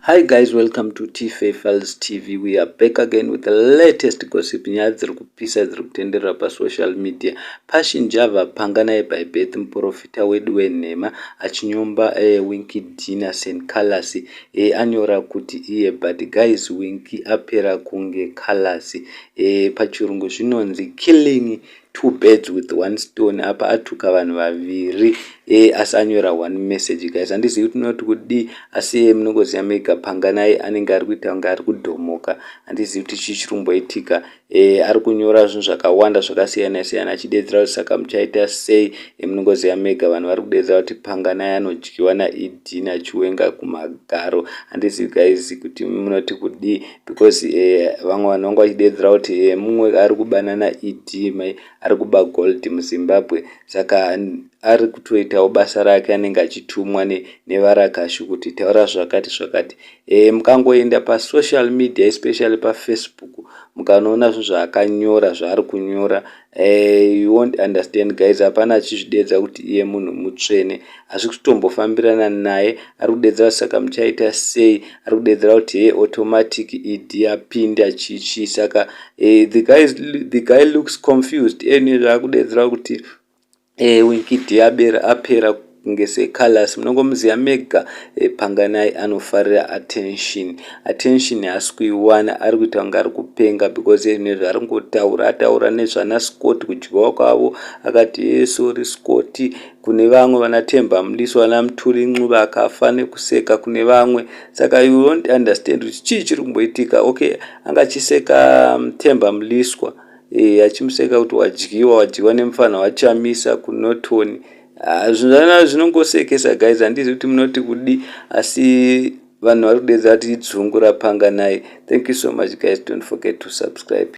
Hi guys, welcome to Tfa Files TV. We are back again with the latest gossip. Nyaya dziri kupisa dziri kutenderera pasocial media. Passion Java Panganai by birth, muprofita wedu wenhema achinyomba Winky D naSeh Calaz. Anyora kuti iye, "But guys, Winky apera kunge Calaz." Pachirungu zvinonzi "killing two birds with one stone". Apa atuka vanhu vaviri asi anyora one message. Guys, handizivi kuti munoti kudii, asi munongoziva mega. Panganai anenge ari kuita kunge ari kudhomoka. Handizivi kuti chii chiri kumboitika. Ari kunyora zvinhu zvakawanda zvakasiyana siyana achidedzera kuti, "Saka muchaita sei?" Munongoziva mega, vanhu vari kudedzera kuti Panganai anodyiwa naED naChiwenga kumagaro. Handizivi guys kuti munoti kudii, because vamwe vanhu vanga vachidedzera kuti mumwe ari kubana naED, mai ari kuba gold muZimbabwe, saka ari kutoitawo basa rake, anenge achitumwa nevarakashi kuti taura zvakati zvakati. Mukangoenda pasocial media, especially paFacebook, mukanoona zvinhu zvaakanyora, zvaari kunyora, you won't understand, guys. Hapana achizvidedza kuti iye munhu mutsvene, asi kutombofambirana naye. Ari kudedzera, "Saka muchaita sei?" Ari kudedzera kuti, "He, automatic ED apinda chichi." Saka the guy looks confused. Ene zvaakudedzera kuti Winky D apera kunge Seh Calaz. Munongomuziva mega, Panganai anofarira attention. Attention haasi kuiwana, ari kuita kunge ari kupenga, because ine zvaari kungotaura, ataura nezvana Scott, kudyiwa kwavo, akati, "Ye, sorry Scott." Kune vamwe vana Temba Mliswa, vana Mthuli Ncube, akafa nekuseka kune vamwe. Saka you won't understand kuti chii chiri kumboitika. Okay, anga achiseka Temba Mliswa, achimuseka kuti wadyiwa, wadyiwa nemufana waChamisa kuNorton. Zvinhu zvinongosekesa guys. Handizivi kuti munoti kudi, asi vanhu vari kudedza kuti idzungu raPanganai. Thank you so much guys, don't forget to subscribe.